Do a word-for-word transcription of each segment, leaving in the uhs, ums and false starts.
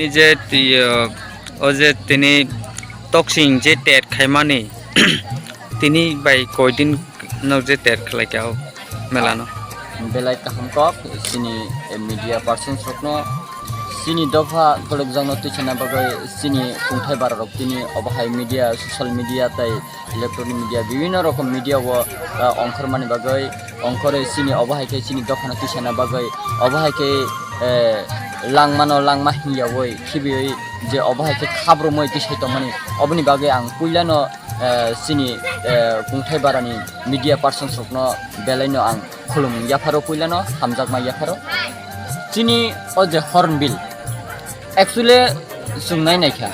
Je twi-, o je tini toksing je ter khaimani, tini bai koidin no je ter khlaikha o mela no. Belai kaham kok chini, eh, media persons rokno, chini dopha kolokjakno twi sana bagwi chini kungthai bara rok tini obo hai media, social media tai electronic media, bibhinno rokom media o, ah, ongkhormani bagwi, ongkhorwi chini obo hai khe chini dophano tisana bagwi, obo hai khe, eh, langmano langma hingyawi khibiwi je obo hai khe khabrumwi tisai tongmani, oboni bagwi ang puilano, eh, chini, eh, kungthai barani media persons rokno belaino ang khulum yapharo, puilano hamjakma yapharo. Chini o je Hornbill, actually, chwng nai naikha.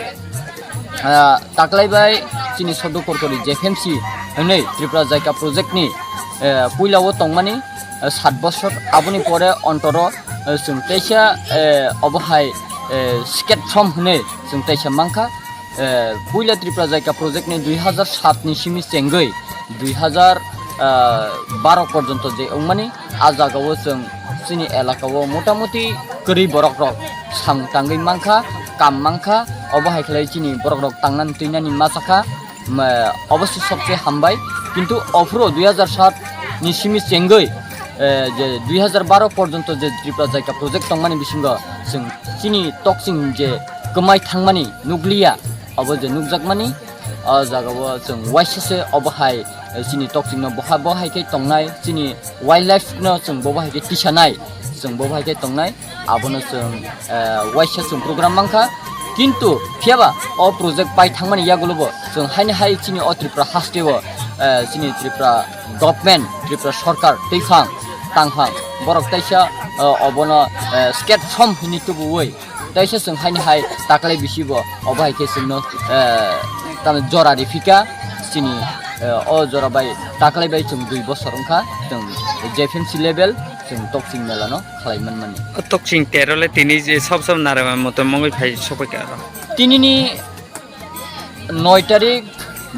Ah, taklai bai chini Soddo Korkori J F M C hwnwi Tripura Jaika Project ni, eh, puila o tongmani, eh, sat bosor, aboni pore ontoro, eh, chwng teisa, eh, obo hai, eh, skate from hwnwi chwng teisa mankha. Eh, puila Tripura Jaika Project ni dui hazar sat ni simi chengwi dui hazar, ah, baro porjonto je wngmani, a jagao chwng chini elakao motamuti kwrwi borok rok samung tangwi mankha, kam mankha, obo hai khlai chini borok rok tangnani twinani ma sakha, ma-, obo se sobse hambai. Kintu ophro dui hazar sat ni simi chengwi, eh, je dui hazar baro porjonto je Tripura Jaika Project tongmani bisingo chwng chini toksing je kwmai thangmani nukliya, obo je nukjakmani, o jagao chwng waisa se obo hai, eh, chini toksingno boha bo hai khe tongnai, chini wildlife no chwng bobo hai khe tisanai, chwng bobo hai khe tongnai, abono chwng, eh, waisa chwng program mankha. Kintu phiyaba o project pai thangmani yagulo bo chwng haini hai chini o Tripura haste o, eh, chini Tripura government, Tripura sorkar twiphang tangphang borok taisa, eh, obono, eh, skate from hwnwi tubuwi taisa chwng haini hai taklai bisi bo obo hai khe chwngno, eh, tamo jora riphika chini, eh, o jora bai taklai bai chwng dui bosor wngkha chwng J F M C level chwng toksing mela no khlai manmani. O toksing tero le tini je sob sob narema moto mongwi phai sokoi ka aro. Tinini noi tarik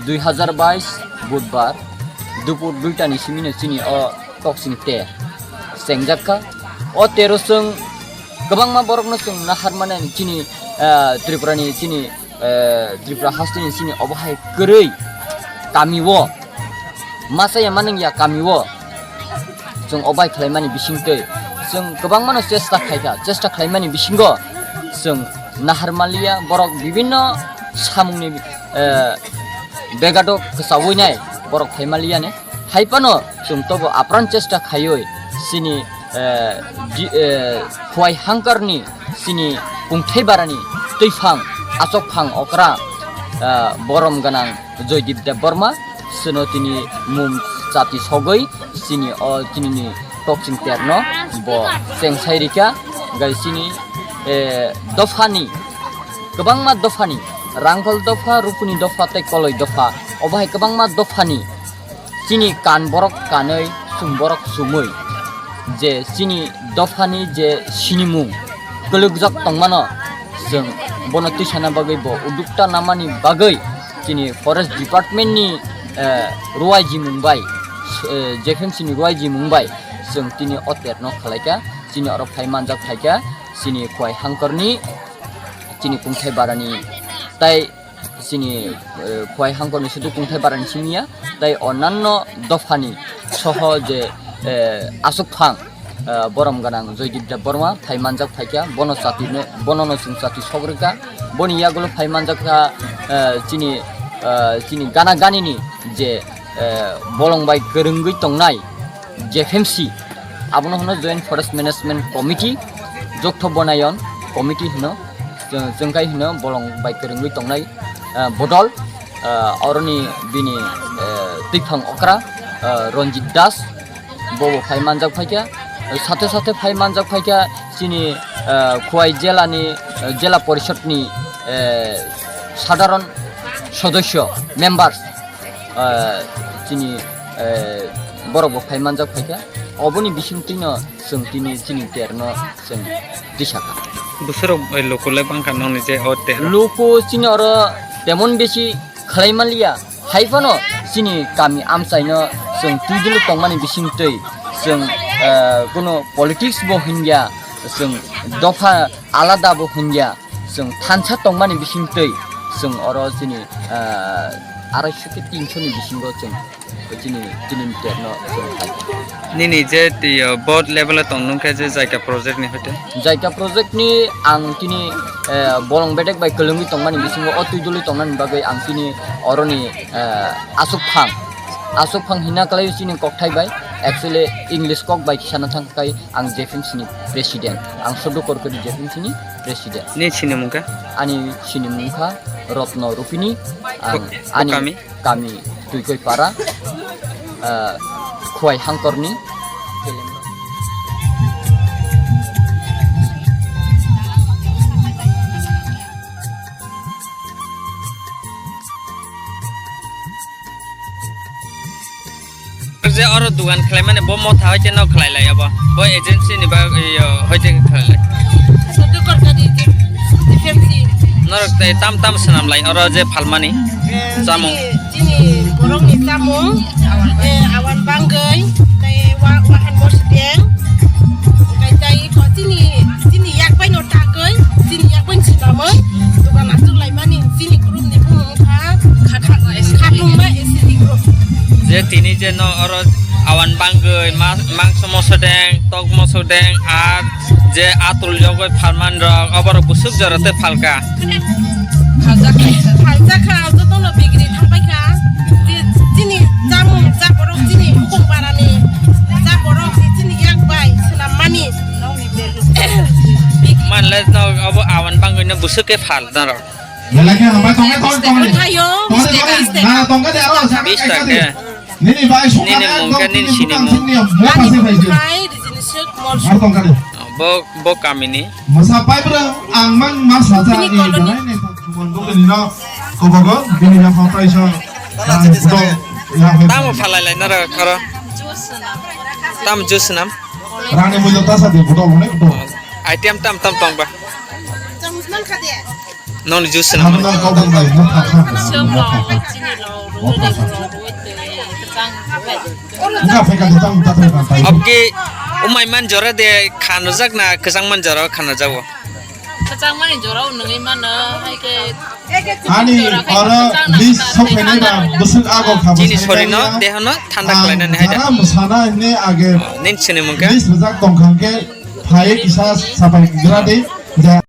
dui hazar bais Budbar dupur duita ni simi no chini o toksing ter chengjak kha. O tero chwng kwbangma borok no chwng nahar mani chini, ah, Tripura ni chini, eh, Tripura haste ni chini obo hai kwrwi kami o masa ya manung ya kami o chwng obai khlaimani bisingtwi chwng kwbangmano chesta khaikha. Chesta khlaimani bisingo chwng nahar manliya, borok bibinno samungni, eh, begado kwchawinai borok phaimanliyani. Hai phano chwng tobo apran chesta khaiwi chini, eh, di-, eh, Khwai Hangkarni chini kungthai barani twiphang, achokphang okra, eh, borom gwnang Joydeep Debbarma, chwngno tini mum chati sogwi chini o chinini toksing terno bo chengsai rikha, gai chini, eh, dophani, kwbangma dophani, Rangkhol dopha, Rupuni dopha tei Koloi dopha, obo hai kwbangma dophani chini kan borok kanwi, sum borok sumwi, je chini dophani je sinimung kwlwkjak tongmano, chwng bono twisana bagwi bo udukta namani bagwi chini forest department ni, eh, ruaijimung bai, eh, J F M C ni ruaijimung bai chwng tini o terno khlaikha, chini oro phai manjak phaikha, chini Khwai Hangkarni, chini kungthai barani, tai chini, eh, Khwai Hangkarni sudu kungthai barani simiya, tai onanno dophani soho je, eh, aswkphang, eh, borom gwnang Joydeep Debbarma phai manjak phaikha, bono chati no, bono no chwng chati sogrikha, boni yagulo phai manjak kha, eh, chini, eh, chini gana ganini je, eh, bolong bai kwrwngwi tongnai J F M C, abono hwno Joint Forest Management Committee, Joktho Bonayon Committee hwno, chwng, chwngkai hwno bolong bai kwrwngwi tongnai, eh, bodol, eh, oroni bini, eh, twiphang okra, eh, Ranjit Das, bobo phai manjak phaikha, sathe sathe phai manjak phaikha chini, eh, Khwai jela ni, eh, jela porishod ni, eh, sadharon sodosyo, members, eh, chini, eh, borok bo phai manjak phaikha, oboni bisingtwino chwng tini chini terno chwng tisakha. Bwswrok, eh, luku le bangkha nokni je o tero. Luku chini oro temon besi khlai manliya, hai phano chini kami amchaino chwng twidulu tongmani bisingtwi chwng, eh, kuno politics bo hwnya, chwng dopha alada bo hwnya, Chwng thansa tongmani bisingtwi chwng oro chini, ah, araisho khe tinsho ni bisingo chwng chini, chini terno chwng khai. Nini je twi, uh, board level o tong nung khe je Jaika project ni hoite? Jaika project ni ang chini, eh, bolong bedek bai kwlwngwi tongmani bisingo o twi dului tongnani bagwi ang chini oroni, eh, aswk phang, aswk phang hina kwlai chini kokthai bai, actually English kok bai sana thang kai. Ang J F M C ni president. Ang Soddo Korkori J F M C ni president. Ni sini mungkha? Ani sini mungkha Rotno Rupini. Ang, ani kami? Kami Tuikoi Para, ah, Khwai Hangkorni. Je oro dugan khlai mani bo motha hoite no khlai lai abo. Bo agency ni ba, iyo, hoite khlai lai. Soddo Korkori J F M C. Norok tei tam tam swnam lai oro je phalmani. Eh, chamung. Chini, chini borok ni chamung, eh, awan bangwi, tei wa-, wahan bosideng, tei, tei iko chini, chini yak bai no tagwi, chini yak bai no swnamwi, dugan aswk lai mani, chini group ni bumung wngkha Khatungma S C D group. Je tini je no oro awan bangwi ma-, mangso mosodeng, tok mosodeng, ar je atul yogwi phalmani rok, oborok busuk jora tei phalka. Phaljakha, jotono bigri thangpaikha. Je chini chamung, ja borok chini hukung parani, ja borok je chini yak bai swnammani. Manle no obo awan bangwi no busuk khe phal norok. Belai khe hambai tongkhe, tong, tong, tong. Thayo, tong, tong, tong, tong, tongkhe de, aro sa, Bis kaisa taka. Di. Nini bai sukha. Nini mung khe nini sini mung. Ani mung khai rijini suk mol suk. Ar tongkhe de. Bo, bo kamini. Masa pai bro, ang mang masa ja. Bini ni colony. Belai ni. Bini no kobogo, bini no phatai so. Ang budo ya. Tamo phalai lai naro karo. Tam juice nam. Rani mulo tasa di budo, ne budo. Item tam tam tong ba. Chamus man kha de. Noni juice swnam. Hamna kau bang bai, mo thak thak. Siyam lo, chini lo, rwgwi rwgwi lo, rwgwi twi, kwchang, rwgwi. Nga phai ka kwchang ta thai ka tai. Abgi umai man jora de khanajak na kwchang man jora khanajago? Kwchang mani jora o nungwi mano, hai khe ani jora khai oro kwchang na list kwchang sok phainai ba tei bwswk ago kha. Chini bwsai sorino, nai ya. Dehono thanda khlainani hai da. Ang jara mwsana hine age. Oh, nini sini mungkha? List rijak tongkha khe phai kisa sapai gra de. Ja.